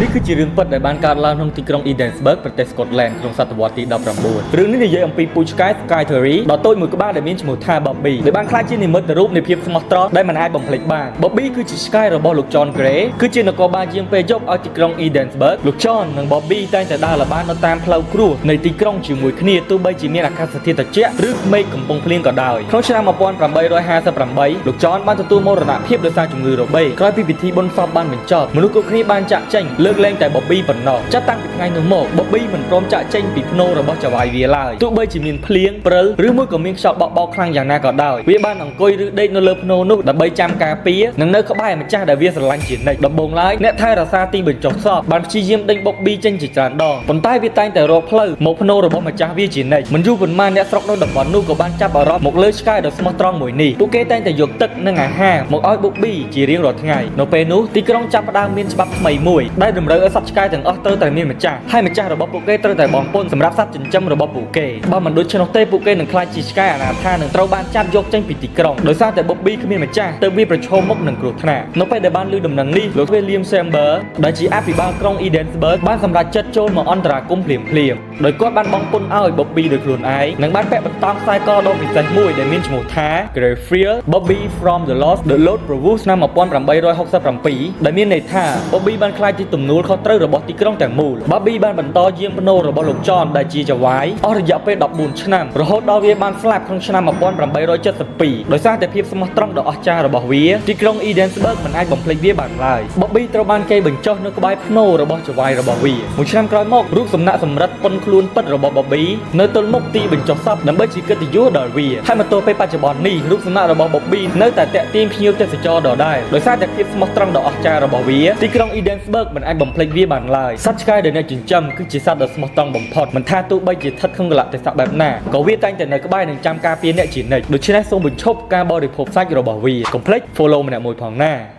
នេះគឺជារឿងពិតដែលបានកើតឡើងក្នុងទីក្រុង Edensburgh ប្រទេស Scotland ក្នុងសតវត្សទី19រឿងនេះនិយាយអំពីពូជឆ្កែ Skye Terrier ដ៏តូចមួយក្បាលដែលមានឈ្មោះថា Bobby ដែលបានក្លាយជានិមិត្តរូបនៃភាពស្មោះត្រង់ដែលមិនអាចបំភ្លេចបាន Bobby គឺជាឆ្កែរបស់លោក John Gray គឺជានគរបាលយាមពេលយប់ឲ្យទីក្រុង Edensburgh លោក John និង Bobby តែងតែដើរល្បាតនៅតាមផ្លូវគ្រួសនៃទីក្រុងជាមួយគ្នាទោះបីជាមានអាកាសធាតុត្រជាក់ឬមេឃកំពុងភ្លៀងក៏ដោយក្នុងឆ្នាំ1858លោក John បានទទួលមរណភាពដោយសារជំងឺរបេងក្រោយពីពិធីបុណ្យសពបានបញ្ចប់មនុស្សគ្រប់គ្នាបានចាក់ចេញលើកលែងតែ Bobby ប៉ុណ្ណោះចាប់តាំងពីថ្ងៃនោះមក Bobby មិនព្រមចាក់ចេញពីផ្នូររបស់ចៅហ្វាយវាឡើយទោះបីជាមានភ្លៀងព្រិលឬមួយក៏មានខ្យល់បក់បោកខ្លាំងយ៉ាងណាក៏ដោយវាបានអង្គុយឬដេកនៅលើផ្នូរនោះដើម្បីចាំការពារនិងនៅក្បែរម្ចាស់ដែលវាស្រឡាញ់ជានិច្ចដំបូងឡើយអ្នកថែរក្សាទីបញ្ចុះសពបានព្យាយាមដេញ Bobby ចេញជាច្រើនដងប៉ុន្តែវាតែងតែរកផ្លូវមកផ្នូររបស់ម្ចាស់វាជានិច្ចមិនយូរប៉ុន្មានអ្នកស្រុកនៅតំបន់នោះក៏បានចាប់អារម្មណ៍មកលើឆ្កែដ៏ស្មោះត្រង់មួយនេះពួកគេតែងតែយកទឹកនិងអាហារមកឲ្យ Bobby ជារៀងរាល់ថ្ងៃនៅពេលនោះទីក្រុងចាប់ផ្ដើមមានច្បាប់ថ្មីមួយដែលតម្រូវឲ្យសត្វឆ្កែទាំងអស់ត្រូវតែមានម្ចាស់ហើយម្ចាស់របស់ពួកគេត្រូវតែបង់ពន្ធសម្រាប់សត្វចិញ្ចឹមរបស់ពួកគេបើមិនដូច្នោះទេពួកគេនឹងក្លាយជាឆ្កែអនាថានិងត្រូវបានចាប់យកចេញពីទីក្រុងដោយសារតែ Bobby គ្មានម្ចាស់ទើបវាប្រឈមមុខនឹងគ្រោះថ្នាក់នៅពេលដែលបានឮដំណឹងនេះលោក William Chamber ដែលជាអភិបាលក្រុង Edensburgh បានសម្រេចចិត្តចូលមកអន្តរាគមន៍ភ្លាមៗដោយគាត់បានបង់ពន្ធឲ្យ Bobby ដោយខ្លួនឯងនិងបានពាក់បន្តោងខ្សែកដ៏ពិសេសមួយដែលមានឈ្មោះថា Greyfriars Bobby from the Lost the Lord Provost ឆ្នាំ1867ដែលមានន័យថា Bobby បានក្លាយជាទំនួលខុសត្រូវរបស់ទីក្រុងទាំងមូល Bobby បានបន្តយាមផ្នូររបស់លោក John ដែលជាចៅហ្វាយអស់រយៈពេល14ឆ្នាំរហូតដល់វាបានស្លាប់ក្នុងឆ្នាំ1872ដោយសារតែភាពស្មោះត្រង់ដ៏អស្ចារ្យរបស់វាទីក្រុង Edensburgh មិនអាចបំភ្លេចវាបានឡើយ Bobby ត្រូវបានគេបញ្ចុះនៅក្បែរផ្នូររបស់ចៅហ្វាយរបស់វាមួយឆ្នាំក្រោយមករូបសំណាកសម្រិតប៉ុនខ្លួនពិតរបស់ Bobby នៅទល់មុខទីបញ្ចុះសពដើម្បីជាកិត្តិយសដល់វាហើយមកទល់ពេលបច្ចុប្បន្ននេះរូបសំណាករបស់ Bobby នៅតែទាក់ទាញភ្ញៀវទេសចរដដែលដោយសារតែភាពស្មោះត្រង់ដ៏អស្ចារ្យរបស់វាទីក្រុង Edensburgh មិនអាចបំភ្លេចវាបានឡើយសត្វឆ្កែដែលអ្នកចិញ្ចឹមគឺជាសត្វដ៏ស្មោះត្រង់បំផុតមិនថាទោះបីជាស្ថិតក្នុងកលៈទេសៈបែបណាក៏វាតែងតែនៅក្បែរនិងចាំការពារអ្នកជានិច្ចដូច្នេះសូមបញ្ឈប់ការបរិភោគសាច់របស់វាកុំភ្លេច follow ម្នាក់មួយផងណា។